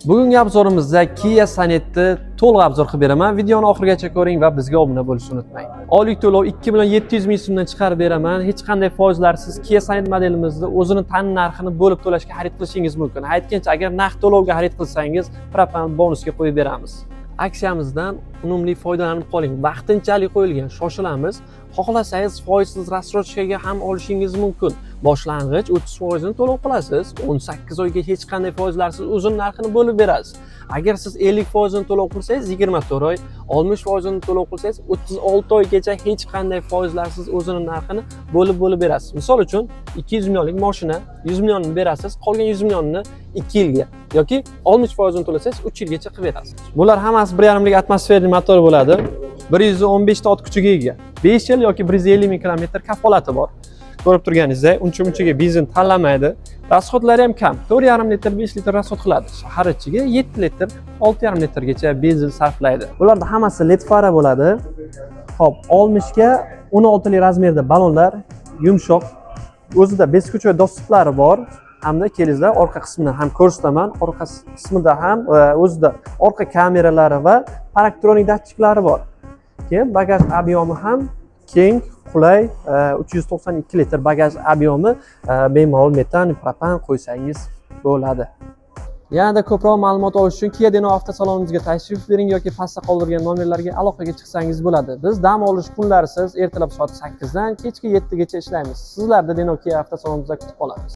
Bugungi обзор imizda Kia Sonetni to'liq обзор qilib beraman. Videoni oxirigacha ko'ring va bizga obuna bo'lishni unutmang. Oylik to'lov 2 million 700 ming so'mdan chiqarib beraman. Hech qanday foizlarsiz Kia Sonet modelimizni o'zini tan narxini bo'lib to'lashga xarid qilishingiz mumkin. Aytgancha, agar naqd to'lovga xarid qilsangiz, propan bonusga qo'yib beramiz. Aksiyamizdan unumli foydalanib qoling. Vaqtinchalik qo'yilgan, shoshilamiz. Xohlasangiz, foizsiz рассрочка ga ham olishingiz mumkin. Boshlang'ich 30 foizini to'lov qilasiz, 18 oyga hech qanday foizlarsiz o'zini narxini bo'lib berasiz. Agar siz 50 foizini to'lov qilsangiz, 24 oy, 60 foizini to'lov qilsangiz, 36 oygacha hech qanday foizlarsiz o'zini narxini bo'lib bo'lib berasiz. Misol uchun, 200 millionlik moshina, 100 millionni berasiz, qolgan 100 millionni 2 yilga yoki 60 foizini to'lasangiz, 3 yilgacha qilib berasiz. Bular hammasi 1,5 lik атмосферный motor bo'ladi. 115 ta ot kuchiga ega. 5 yil yoki 150 ming kilometr kafolati bor. Ko'rib turganingizdek, uncha munchaga benzin tanlamaydi. Расход lari ham kam. 4,5 litr, 5 litr расход qiladi. Shahar ichiga 7 litr, 6,5 litrgacha benzin sarflaydi. Bularda hammasi LED fara bo'ladi. Xo'p, 60 ga 16 lik размер da balonlar, yumshoq. O'zida бесключевой доступ lari bor. Hamda kelingizlar, orqa qismini ham ko'rsataman. Orqa qismida ham o'zida orqa kameralari va парктроник datchiklari bor. Keyin bagaj объем i ham keng, qulay, 392 litr bagaj объем i, bemalol metan, propan qo'ysangiz bo'ladi. Yanada ko'proq ma'lumot olish uchun Kia Deno avtosalonimizga tashrif buyuring yoki pastda qoldirgan nomerlarga aloqaga chiqsangiz bo'ladi. Biz dam olish kunlarisiz ertalab soat 8 dan kechki 7 gacha ishlaymiz. Sizlarni Deno Kia avtosalonimizda kutib qolamiz.